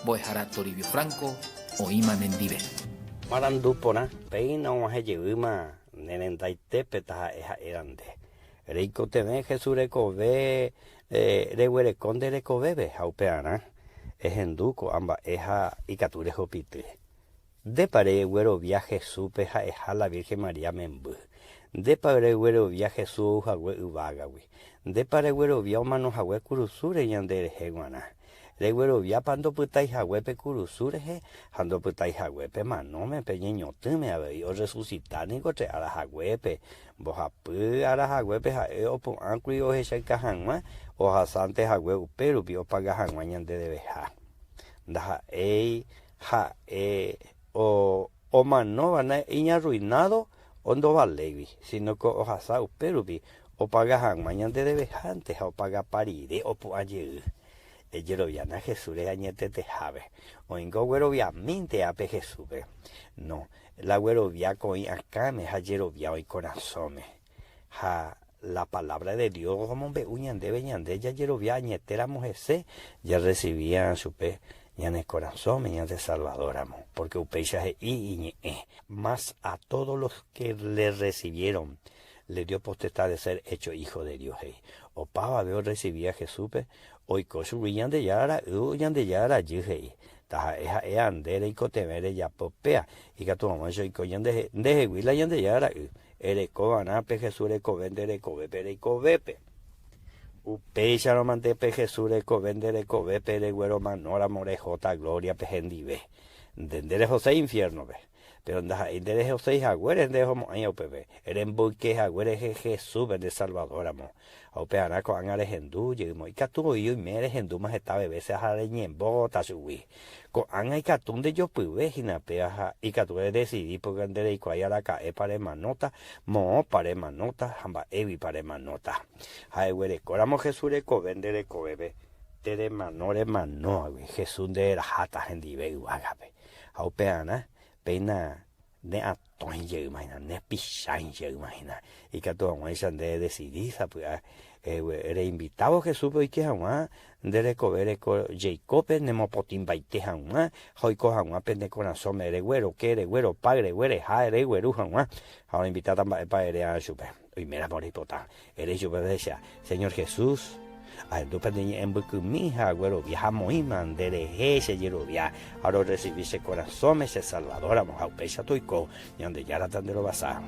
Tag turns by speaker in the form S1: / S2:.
S1: Mbo'ehára Toribio Franco oĩma nendive.
S2: Marandu porã, péina og̃uahẽ jeýma ne rendaitépe taha'e ha'éva nde. Reikotevẽ Jesús rekove reguereko nde rekovépe ha upearã ehendu ko'ã mba'e ha ikatu rehupity. Ndépa reguerovia Jesúspe ha'eha la Virgen María memby? Ndépa reguerovia Jesús ou hague yvágagui? Ndépa reguerovia omano hague kurusúre ñande rehe g̃uarã? Regueroviápa ndopytái hague pe kurusu rehe ha ndopytái hague pe manóme pe ñeñotỹme avei orresusita niko che ára haguépe? Mbohapy ára haguépe ha'e opu'ãkuri ohechauka hag̃ua ohasánte hague upérupi opaga hag̃ua ñande deveha. Ndaha'éi Ha'e omanóva iñarruinádo ondovaléigui, síno ko ohasa upérupi opaga hag̃ua ñande devehánte ha opagapa rire opu'ã jey. Ejeroviána Jesús rehe añetetehápe. Oĩngo ogueroviamínte ápe Jesúspe. No, la guerovia ko oĩ akãme ha jerovia oĩ korasõme. Ha la palabra de Dios omombe'u ñandéve ñande jajerovia añetéramo hese, jarrecibíã chupe ñane korasõme ñande Salvador ramo, porque upéicha he'i iñe'ẽ. Mas a todos los que le recibieron, le dio potestad de ser hecho hijo de Dios, he'i. Opavave orrecibía Jesúspe, oiko chugui Ñandejára ra'y, Ñandejára rajy, he'i. Taha'e ha'éva nde reikotevẽ rejapo péa, ikatu hag̃uáicha oiko ndehegui la Ñandejára ra'y. Ereko va'erã pe Jesús rekove nde rekovépe reikovépe. Upéicharõ mante pe Jesús rekove nde rekovépe regueromanóramo rehóta glóriape hendive. Nde nderehoséi infiérnope. Péro ndaha'éi nderehoséi haguére nderehomo'ãiva upépe, remboyke hague rehe Jesúspe nde Salvadóramo. Ha upearã ko'ág̃a rehendu jeýmo. Ikatu voi oime rehendúma hetave vése ha reñembóta chugui. Ko'ág̃a ikatu ndejopyve hína péva ha ikatu redesidi pórke ndereikuaái araka'épa remanóta, moõpa remanóta ha mba'éguipa remanóta. Ha eguerekóramo Jesús rekove nde rekovépe, teremano remanóagui, Jesús ndereraháta hendive yvágape. Ha upearã péina ne atõi jeýma hína, ne pichãi jeýma hína, ikatu hag̃uáicha nde edesidi sapy'a reinvitávo Jesúspe oike hag̃ua nde rekove reko jeikópe nemopotĩmbaite hag̃ua ha oiko hag̃ua pene korasõme regueroke, regueropa, reguereha, regueru hag̃ua ha oinvitáta mba'épa ere'ã chupe. Oiméramo reipota, ere ichupe péicha, Señor Jesús, ahendu pende ñe'ẽ mbykymi ha aguerovia ha amoĩma nde rehe che jerovia ha rorresivi che korasõme che Salvador ramo ha upéicha toiko, Ñandejára tanderovasa.